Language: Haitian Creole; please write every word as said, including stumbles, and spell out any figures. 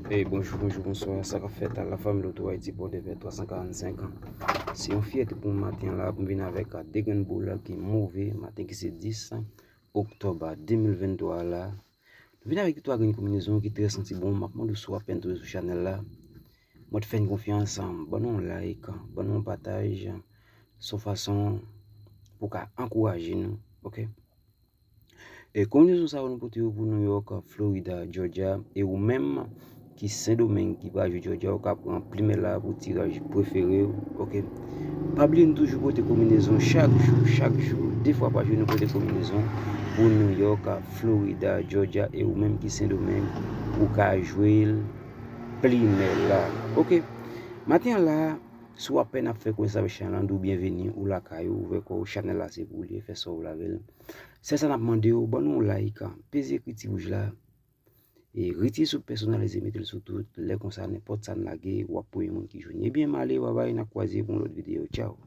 Hey, bonjou, bonjou, bonswa, sa k ap fèt a la fanmi Loto Ayiti pou de vè twa san karannsenk an. Se yon fyète pou m maten an la pou m vin avèk a de grenn boul ki move maten ki se dis oktòb de mil venntwa la. Nou vin avèk twa grenn konbinezon ki trè santi bon. M ap mande w si w apèn tonbe sou chanèl la, mwen te fè n konfyans, ban nou yon like, ban nou yon pataj, se yon fason pou w ka ankouraje nou, oke? E konbinezon sa yo nou pote yo pou New York, Florida, Georgia, e ou menm ki Sendomeng ki pral jwe Georgia, ou ka pran plimè la pou tiraj prefere w, oke? Pa bliye nou toujou pote konbinezon chak jou, chak jou, de fwa pa jou nou pote konbinezon pou New York, Florida, Georgia, e ou menm ki Sendomeng, ou ka jwe l plimè la, oke? Maten an la, si w apèn ap fè konesans avèk chanèl la, nou di w byenveni, ou lakay ou, ou vè kò w, chanèl la se pou ou li ye, fè sa w vle avè l. Sèl sa n ap mande w, ban nou yon like, peze ekriti wouj la, e retire sou pèsonalize, mete l sou tout, lè konsa nenpòt sa n lage, w ap premye moun ki jwenn. Ebyen, m ale, babay, n ap kwaze pou yon lòt videyo. Tchaw!